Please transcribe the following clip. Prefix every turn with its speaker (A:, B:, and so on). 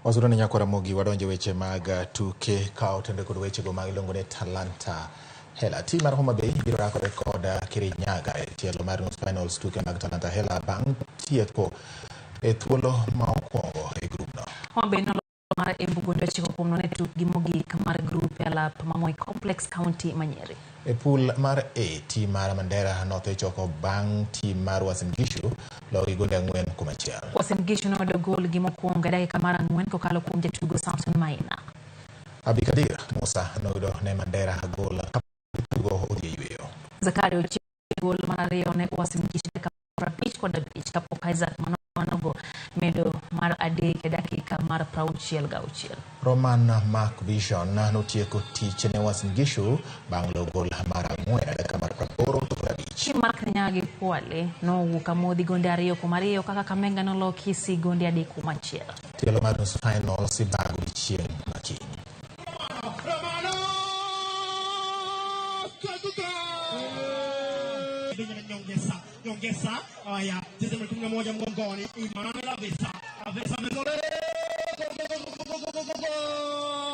A: Wasudo ni nyakwara Ramogi wadonje weche mag tuke ka otende kod wechego mag iluongo ni Talanta Hela. Tim mar Homa Bay biro rakore kod Kirinyaga e tielo mar nus finals tuke mag Talanta Hela bang' tieko e thuolo ma okwongo e grubno.
B: Homa Bay noloyo mar Embu gonde 9-0 e tukgi mogik mar grup e alap ma Moi Complex, County ma Nyeri.
A: E pool mar A, tim mar Mandera notho choko bang' tim mar Uasin Gishu loyo gi gonde 4-1.
B: Uasin Gishu noyudo gol gi mokwongo e dakika mar 4 kokalo kuom jatugo Samson Maina.
A: Abdikadir Musa noyudo ne Mandera gol kapok tugo odhi e yweyo.
B: Zakari Ochieng gol mar ariyo ne Uasin Gishu dakika 55 kapok Isaac Manogo medo mar adek e dakika mar 66.
A: Roman Mark Vision notieko tich ne Uasin Gishu bang' loyo gol mar 4 e dakika mar 85.
B: Tim mar Kirinyaga gi Kwale nowuok amodhi gonde 2-2 kaka Kakamega noloyo Kisii gonde 3-1.
A: Tielo mar nus finals ibago odiechieng' ma kiny.
C: Nyongesa, haya, jezi nambari 11 mgongoni, Emmanuel Avesa, Avesa Vezole, go go go go go go go go.